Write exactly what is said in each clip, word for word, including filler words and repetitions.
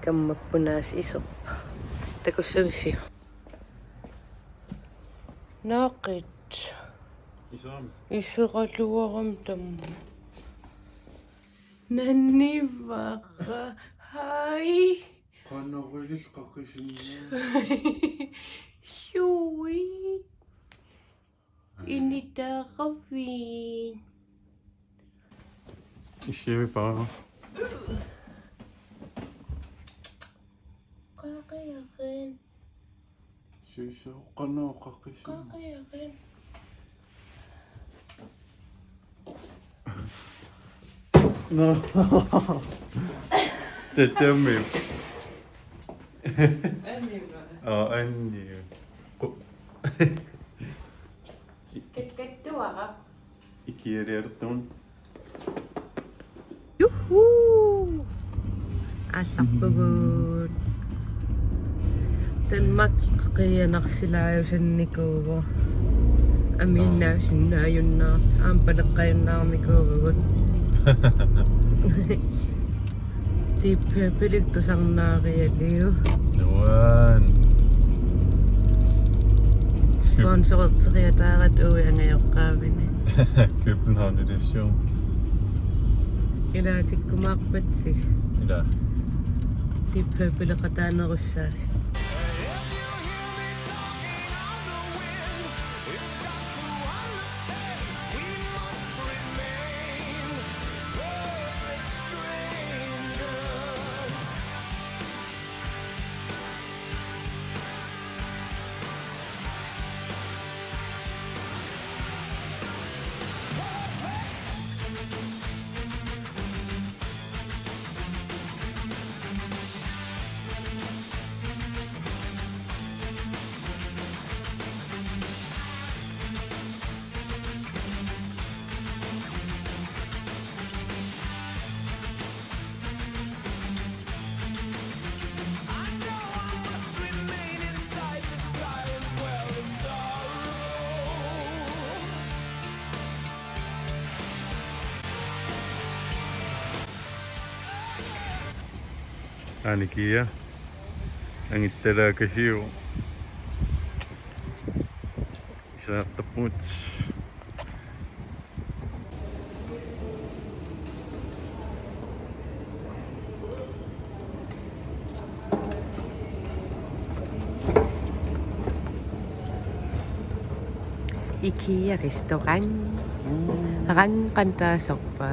Tammapput aasiit iserput. Takussavisi? Naaqit. Isam. Iseqaluaram tamma. Nanivara. Hai. Qanoq ilillit qaqisinna. Sui. Initaqaviin. Issiavipara. Qaqiaqin. Sisoqanooqaqisin. Qaqiaqin. No. Tetemi. Anniva. Aa, anniva. Qu- Kat-, kattuara. Ikiariartun. Juhu! Aallarpugut. Danmark qiianarsilaajusannikuuvoq. Amiinnaasinnaajunnaar-, aamma paleqqajunnaarnikuuvugut. Deep Purple tusarnaarialiu. Nuan. Sponsorerteriataaratta uiangajoqqaavini. København edition. Ilaatikkumaarpatsi. Ila. Deep Purpleqataanerussaasi. Anikia. Angittalaakasiu. Isertarpugut. IKEA restaurant. Rang qantaasorpa.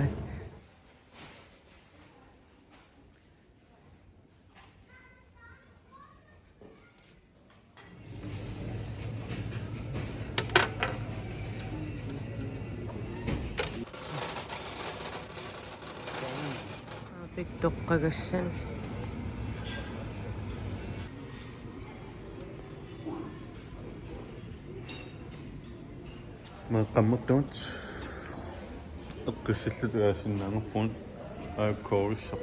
Aapittoqqagassani. Meeqqammertugut eqqissilluta taasinnaanngorpugut aajuku korussaq.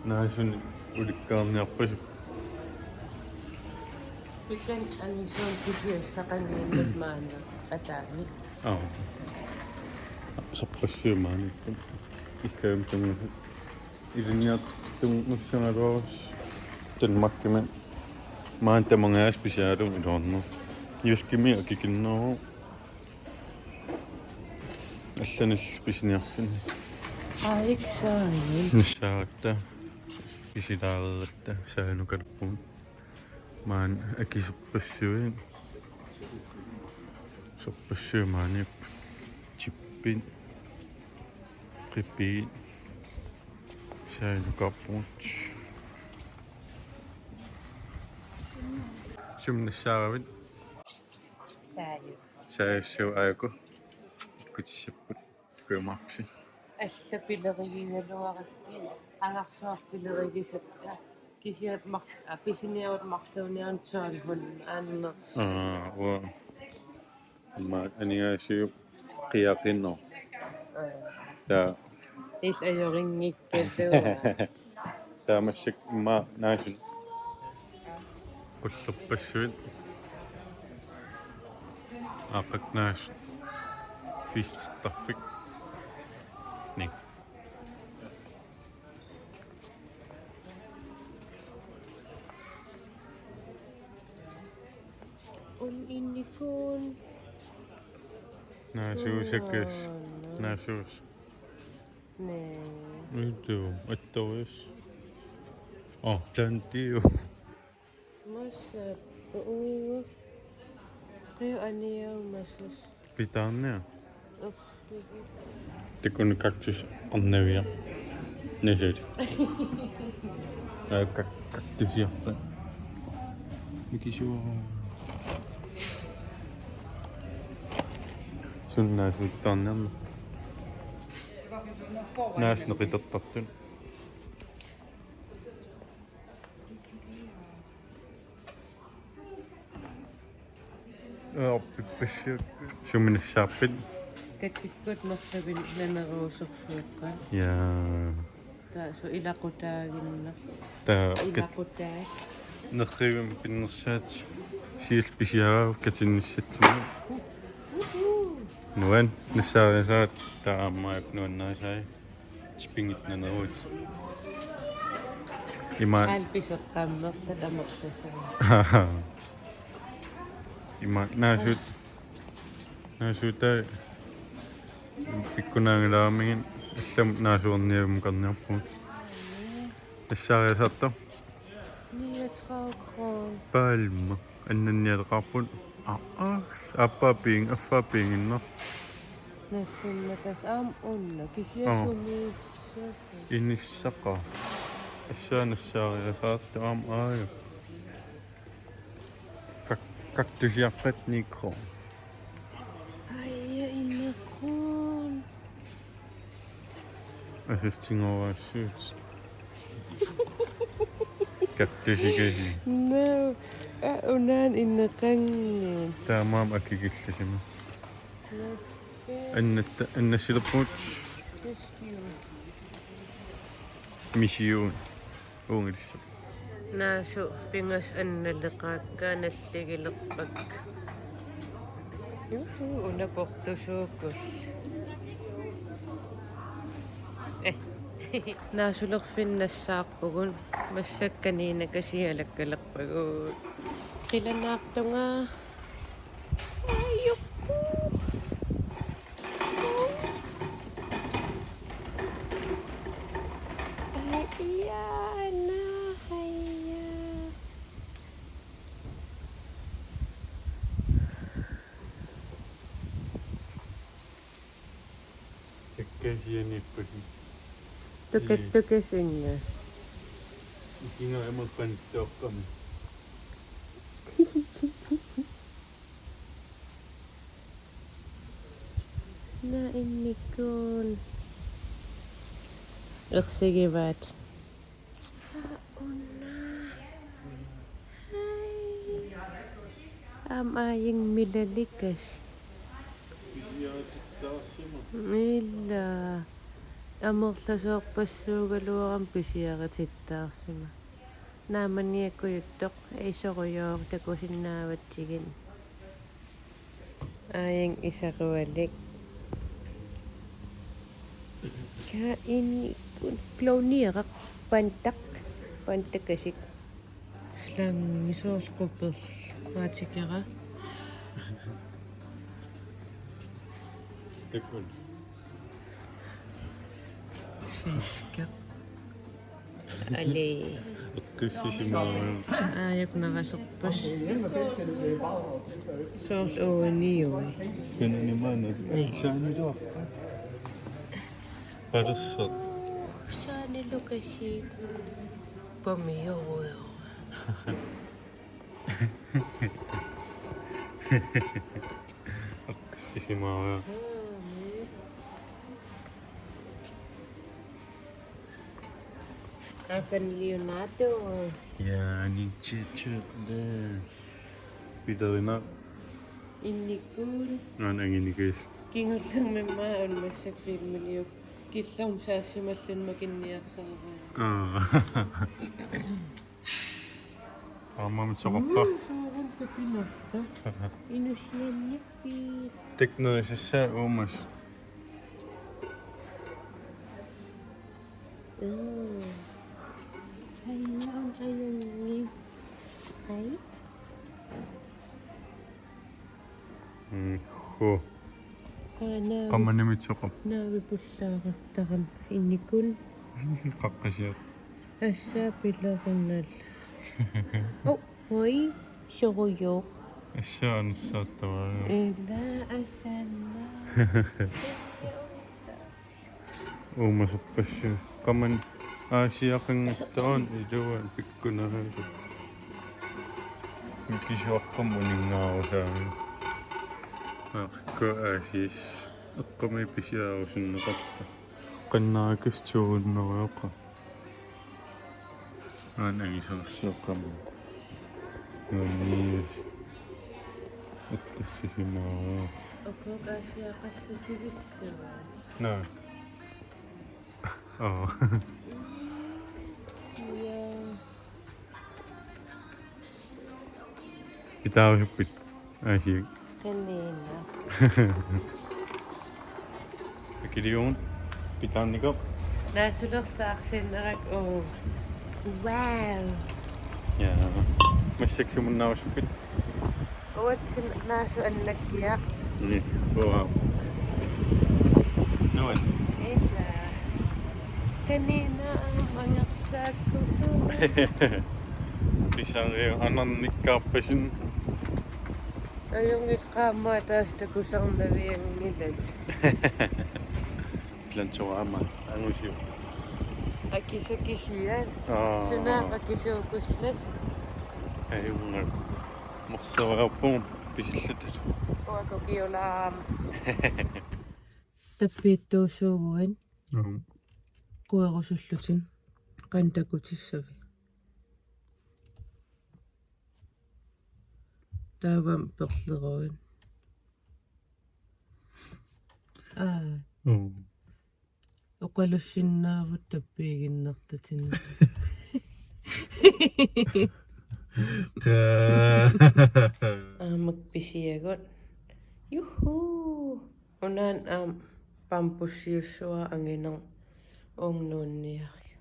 Naasunik ulikkaarniarpasippoq. Pikan anisuun kisiassaqanngimmat maani ataani. Aa. Sorpassuit maaniipput. Ikkaamtunga. Ilinniartunngussangaluarus Danmarkimi. Maani tamangajaasa pisiaralugit iluarneq. Jyskimi akikinneruvoq. Allanillu pisiniarfinni. Aa, ikke så. Nassaaratta. Pisilaaratta. Saanukarpugut. Maani akisorpassuit. Sorpassuit maaniipput. Chippit. Qipit. Saanukarpugut. Sumi nassaaravit? Saaju. Saaju aajuku. Ikkutissapput. København. Alla pilerigigaluarakkit, angarsuaq pilerigisakka. Kisianni mar-, a, pisiniarutta marluuniarutta tolv hundrede annertuut. Aa, uanga. Aamma aningaasiviup qiaqinneq. Aa. Taava. Illit ajorinngikkaluaq. Taava massakkut immaqa naasut. Qullerpassuit. Aaqqakka naasut. Fiistertarfik. Ni. Innikun. Naasuusakas. Sunaana. Naasuus. Nee. Utu, attoris. Oh, plantiu. Massa, uu. Qio aniau masas. Pitaarnia. Uffigi. Takuuk kaktus arnavia. Nasut. Aa, kak-, kaktusiarpat. Mikisuara. Sunnaasuutaarniarna. Naasut neqitartartut. Aa, pippassiuk. Suminissaarpit? Katikkut nerrivik naneruusorsuupput. Jaa. Taava suu ilaqutaaginnaq. Taava kat-, ilaqutaa. Nerrivimmi pinnersaat siulleq pisiaraavoq katinnissatsinnut. Nuan nassaariasaat taamaappoq nuannarisai. Tipingit naneruit. Ima. Aal piseqqammerpat amerlasoq. Ima naasuut. Naasuutai pikkunaangilaarmigit allamut naasuarniavimukarniarpugut. Nassaariasaartoq. Niogtredive kroner. Palme. Annannialeqaarput. Aa, aa, aappaa piing-, affaa piiginnaq. Nassunnaqaaq aamma una. Kisianni. Aa. Sumiissasoq. Inissaqaaq. Assaa nassaariasaartoq aamma aajuku. Kak-, kaktusiarpat ni kroner. Aja, en krone. Asustingoorassuut. Kaktusikasi. No. Aa, unaana inneqanngilaq. Taamaammat akikillisima. Annatta-, annassilerpugut. Misiuun. Uungilissoq. Naasuut pingasut annaleqaakka nalligilerpakka. Juhu, una portusuukkullu. Eh. Naasulerfinni nassaarpugut, massakkut kaninnakasiit alakkalerpagut. Qilanaartunga. Ajukku. Ai, iaa, naa, aja. Takkasianiippusi. Tukat-, ii, tukasinga. Isinga aamma pantoqqami. Naa innikun. Ersigivaat. Aa, una. Hai. Aamma aajuna milalukasik. Ila. Amerlasoorpassuugaluarama pisiaritittaarsima. Naammanniakkujuttoq isorujooq takusinnaavatsigit. Aajuna isorualik. Kaa innikun. Klovniaraq. Pantaq. Pantakasik. Slangi soorlu quperlu. Aatikera. Takuuk. Fisker. Ali. Eqqissisimaaruk. Aajuku naraserpas. Soorlu uaniui. Kanani maanna. Ai, saaniluarpa. Palersoq. Saanilukasik. Pamiuruju. Eqqissisimaaruk. Akan Leonardo. Ja, Ninja Turtle. Peterina. Innikun. Naan anginikuis. Kingullermimmi una massakkut filmiliuk. Killormut saassimalluni makinniarsaarami. Aa. Aammami soqarpa. Uu, soorunami kapinarta. Inulliannikkit. Teknerisassaa uumas. Uu. Hej, naan ajunngilaq. Hej. Qamanimitsoqap. Naavi pullaartarami innikun. Qaqqasiaq. Assaa pilerinal. Oh, oi, sorujoq. Assaa anissaattavaa. Ila assanna. Uumasorpassuit. Qamani Aasiaqanngitsoq iluani pikkunarusut. Mikisuaqqamik uninngaarusaarami. Aaqqikku Aasias eqqumii pisiarusunneqarpoq. Qannaakis tuunnerujoqa. Aana angisoorsuuqqamik. Nuanniis. Eqqissisimaarpoq. Uku Aasiaqassutivissuaq. Naa. Oo. Ja. Pitaarusuppit? Aasiaq. Kanina. Akiliuun. Pitaannikut. Naasulertaarsinnerak uu. Wow. Ja. Massakkut sumunnaarusuppit? Uatsin naasu annakkiaq. Ni, uaa. Nuan. Ila. Kanina aamma angersaakkusuuvoq. Pisariu anarnikkaarpasin. Ajunngilaq aamma taas takusarnavianngilat. Atlantorama angusiu. Akisakisiat. Aa. Sunaaffa akisuukullat? Ajunngilaq. Marsereerpunga pisilluta. Uagut kiulaam. Tappiittuusuuguit. Aam. Querusullutit. Qanoq takutissavit? Taava perleruit. Aa. Mm. Oqalussinnaavut tappiiginnartatinik. Aamak pisiagut. Juhuu. Unaana aamma bambussiussuara angineq uunga nuanniariuk.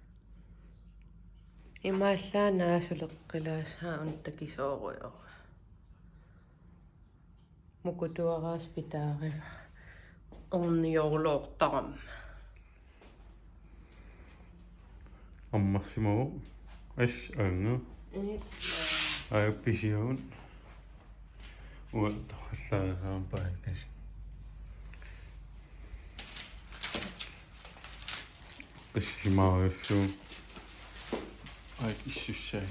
Imaallaat naasuleqqilaassaaq una takisoorujoq. Mukutuaraasa pitaarivara. Orniorloortarama. Ammarsimavoq. As anga. Ila. Aap pisiagut. Uanga torrallaarisaarama paarikas. Qissimaavissuaq. Ai, issussai.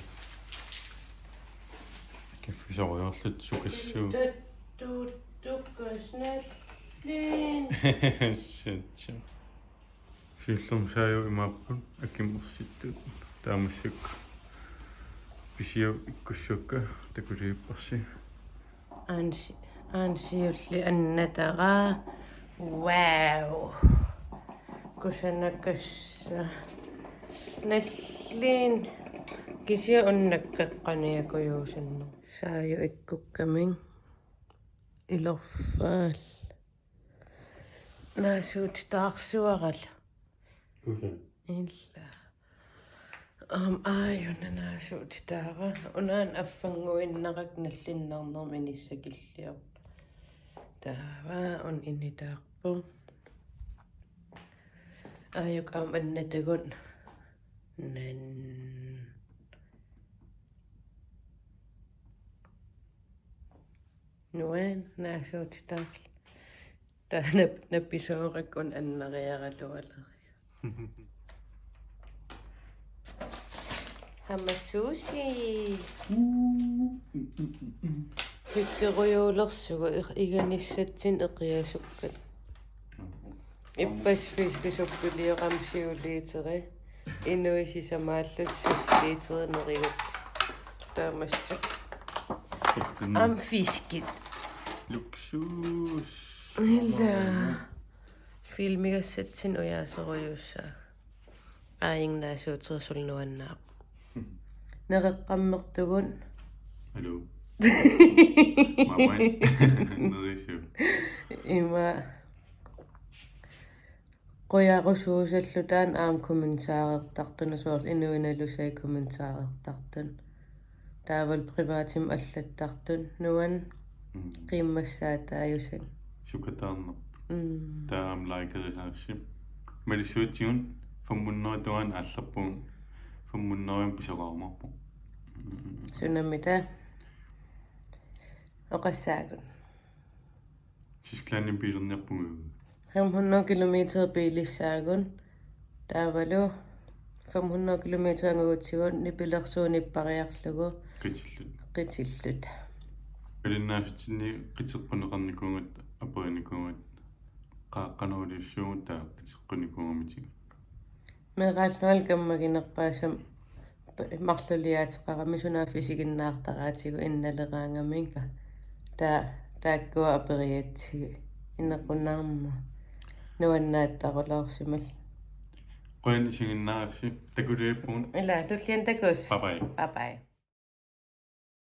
Kaffisoriarluta sukassuugut. Tuttuut tukasnallin. Sitsu. Siullermik Saajup imaapput akimut ersittut. Taava massakkut pisiagut ikkussuakka takuliipparsi. Ansi, ansiulli annataraa. Wow. Kusanakassa. Nalliin. Kisianni unnakkaqqaniakujuusannu. Saaju ikkukkamik. Ilorfaal. Naasuutitaarsuarala. Kusan. Ila. Aamma aajuna naasuutitaara. Unaana affannguinnaraka nallinnarnermi inissakilliorpoq. Taava una initaarpoq. Aajuku aamma annatagut. Nan. Nuan naasuutitaarluni. Taanna napisoorakku una annariaralualeriga. Hamasuusi. Hyggerujuulersugut iganissatsinni eqiasukkat. Ippassaq fiskisuppilioqama siuliiteri. Inuit sisamaallutik seks literinik nerigut. Taamaassuk. Aamma fiskit. Luksus. Ila. Filmigassatsinni ujaaserujussuaq. Aajuna naasuuterisut nuannaaq. Nereqqammertugut. Hallo. Mamai. Nerisu. Ima. Qujarusuusallu taanna aamma kommentarertartut, soorlu inuinalusai kommentarertartut. Taavalu privatimik allattartut, nuan. Mm. Qiimmassaataajussat. Sukataarnerput. Mm. Taava aamma likerisaassi. Malissuatsigut fem hundrede tungaanut aallerpugut, fem hundrede pisoqarumaarpoq. Sunamita oqassaagut? Tysklandimi biilerniarpugut. Fem hundrede kilometer biilissaagut. Taavalu fem hundrede kilometer angugutsigu nipilersuut nippariarlugu Qitillut. Qitillut. Malinnaasutsinni qiteqquneqarnikuugatta, aperinikuugatta, qaa-, qanoq iliussuugut taava qiteqqunikuugamitigut? Meeraalluarlu kammaginerpaasam marluliaateqarami, sunaaffa isiginnaartaraatigut innaleraangamikka. Taa-, taakkua aperigatsigit. Inequnarma. Nuannaattarulaarsimallugu. Qujan isiginnaarassi, takuliippugut. Ila, tulliani takuss. Bye bye. Bye bye.